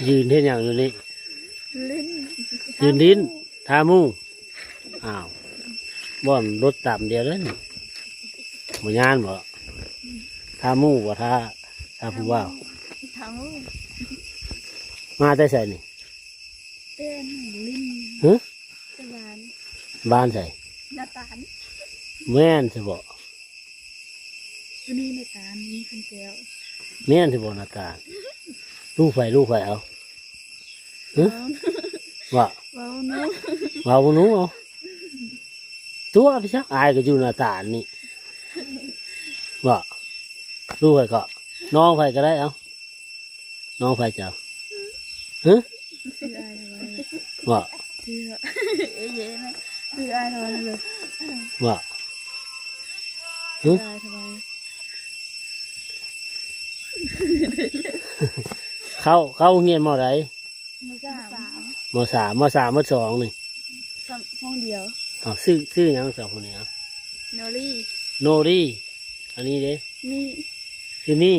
ຢືນເຮັດຫຍັງຢູ່ນີ້? ຫຼິ້ນ ຢືນຫຼິ້ນ ທ່າໝູ່. ອ້າວ ບ່ອນລົດຕຳດຽວເດ້ນີ້ ບໍ່ຢ້ານບໍ່? ທ່າໝູ່ບໍ່? ທ່າ ທ່າຜູ້ບ່າວ ທ່າໝູ່. ມາແຕ່ໃສນີ້? ແຕ່ຫຼິ້ນ ຮະ? ແຕ່ບ້ານ. ບ້ານໃສ? ນາຕານ. ແມ່ນຊະບໍ່? ຢູ່ນີ້ນາຕານ ມີຄຳແກ້ວ. ແມ່ນຊະບໍ່ນາຕານ? ລູກໃຜ ລູກໃຜເອົາ? ຮະ? ເວົ້າ ເວົ້າໜູ ເວົ້າໜູເອົາ. ຕົວະໄປຊະ ອາຍກໍຢູ່ນາຕານນີ້ ເວົ້າ. ລູກໃຜກໍ ນ້ອງໃຜກໍໄດ້ເອົາ. ນ້ອງໃຜເຈົ້າ? ຮະ? ຊື່ອາຍທະໄວ. ເວົ້າ ຊື່ ເອເຢນະ ຊື່ອາຍທະໄວເລີຍ. ເວົ້າ ຮະ? ຊື່ອາຍທະໄວ. ເຂົ້າ ເຂົ້າໂຮງຮຽນ ມໍໃດ? ມໍສາມ ມໍສາມ ມໍສາມ ມໍສອງນີ້ ສອງ ຫ້ອງດຽວ. ອ້າວ ຊື່ ຊື່ຫຍັງສອງຄົນນີ້? ໂນຣີ ໂນຣີ. ອັນນີ້ເດ້? ມີ ຊື່ມີ.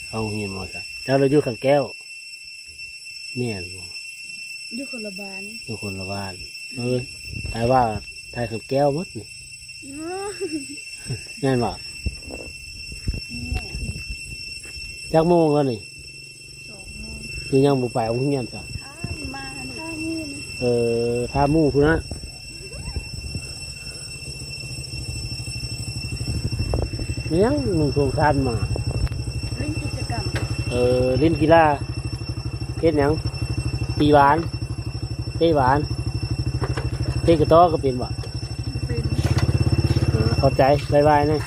ເຂົ້າໂຮງຮຽນ ມໍສາມ. ເຈົ້າລະຢູ່ຄຳແກ້ວ ແມ່ນບໍ່? ຢູ່ຄົນລະບ້ານ ຢູ່ຄົນລະບ້ານ. ເອີ ໄທວ່າ ໄທຄຳແກ້ວໝົດນີ້ ແມ່ນບໍ່? ແມ່ນ. ຈັກໂມງແລ້ວນີ້? ສອງໂມງ. ຄືຍັງບໍ່ໄປໂຮງຮຽນຊະ? ອ້າຍ ມານີ້ ເອີ ຖ້າໝູ່ພຸ້ນນະ. ແມ່ນຫຍັງນຸ່ງໂທງຊານມາ? ຫຼິ້ນກິດຈະກຳ. ເອີ ຫຼິ້ນກິລາ. ເຮັດຫຍັງ? ຕີບານ ເຕະບານ ເຕະກະຕໍກໍເປັນບໍ່? ເປັນ. ເອີ ຂອບໃຈ ບາຍບາຍນະ.